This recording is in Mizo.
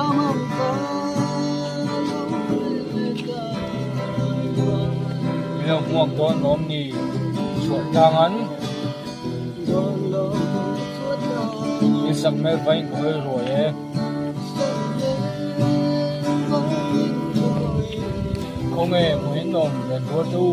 Min lo hmuak dawn lawm ni chhuah tlang an I sak hmel vain ka hawi ruai e. Khawnge hmuhin awm len rual te u.